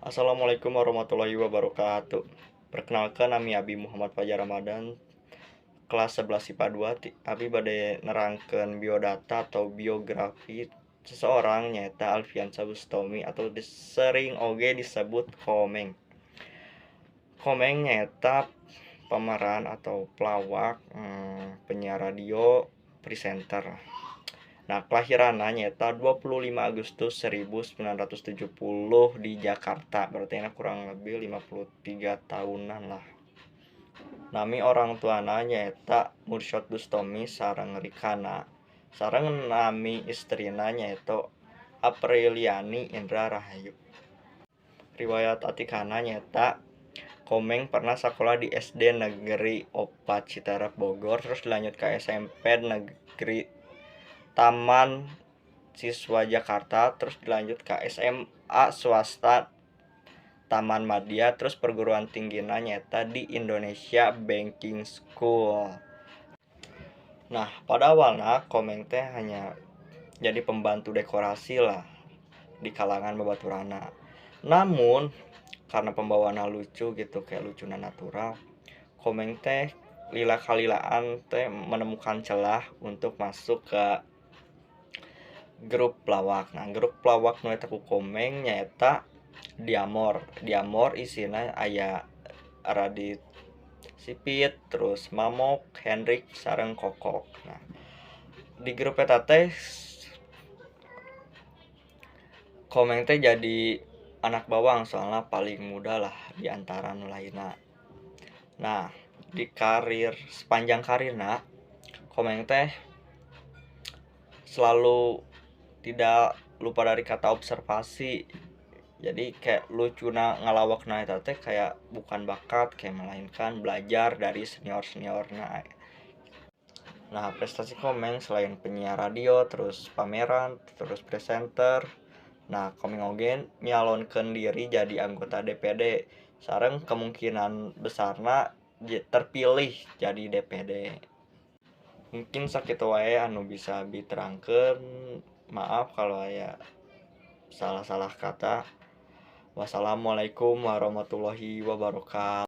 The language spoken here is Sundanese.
Assalamualaikum warahmatullahi wabarakatuh. Perkenalkan, nami Abi Muhammad Fajar Ramadan, kelas 11 IPA 2. Abi bade nerangkeun biodata atau biografi seseorang, nyaeta Alfiansyah Bustomi atau sering oge disebut Komeng. Komeng nyaeta pemeran atau pelawak, penyiar radio, presenter. Nah, kelahiranna nyaeta 25 Agustus 1970 di Jakarta. Berarti ini kurang lebih 53 tahunan lah. Nami orang tuana nyaeta Mursyad Bustomi sareng Rikana. Sareng nami istrina nyaeta Apriliani Indra Rahayu. Riwayat atikana nyaeta Komeng pernah sekolah di SD Negeri 4 Citeureup, Bogor, terus dilanjut ke SMP Negeri Taman Siswa Jakarta, terus dilanjut ke SMA swasta Taman Madya, terus perguruan tinggina nyaeta di Indonesia Banking School. Nah, pada awalnya Komeng teh hanya jadi pembantu dekorasi lah di kalangan babaturana. Namun karena pembawaannya lucu gitu, kayak lucuna natural, Komeng teh lila kalilaan teh menemukan celah untuk masuk ke grup pelawak. Nah, grup pelawak nu eta ku Komeng nyaeta Diamor. Diamor isina aya Radit Sipit, terus Mamok, Hendrik, sareng Kokok. Nah, di grup eta teh Komeng teh jadi anak bawang soalnya paling muda lah di antara nu lainna. Nah, di karir sepanjang karirna Komeng teh selalu tidak lupa dari kata observasi. Jadi kayak lucuna ngalawakna eta teh kayak bukan bakat, kayak melainkan belajar dari senior-seniorna. Nah, prestasi Komeng selain penyiar radio, terus pameran, terus presenter. Nah, Komeng oge nyalonkeun diri jadi anggota DPD sareng kemungkinan besarna terpilih jadi DPD. Mungkin sakitu wae anu bisa diterangkeun. Maaf kalau aya salah-salah kata. Wassalamualaikum warahmatullahi wabarakatuh.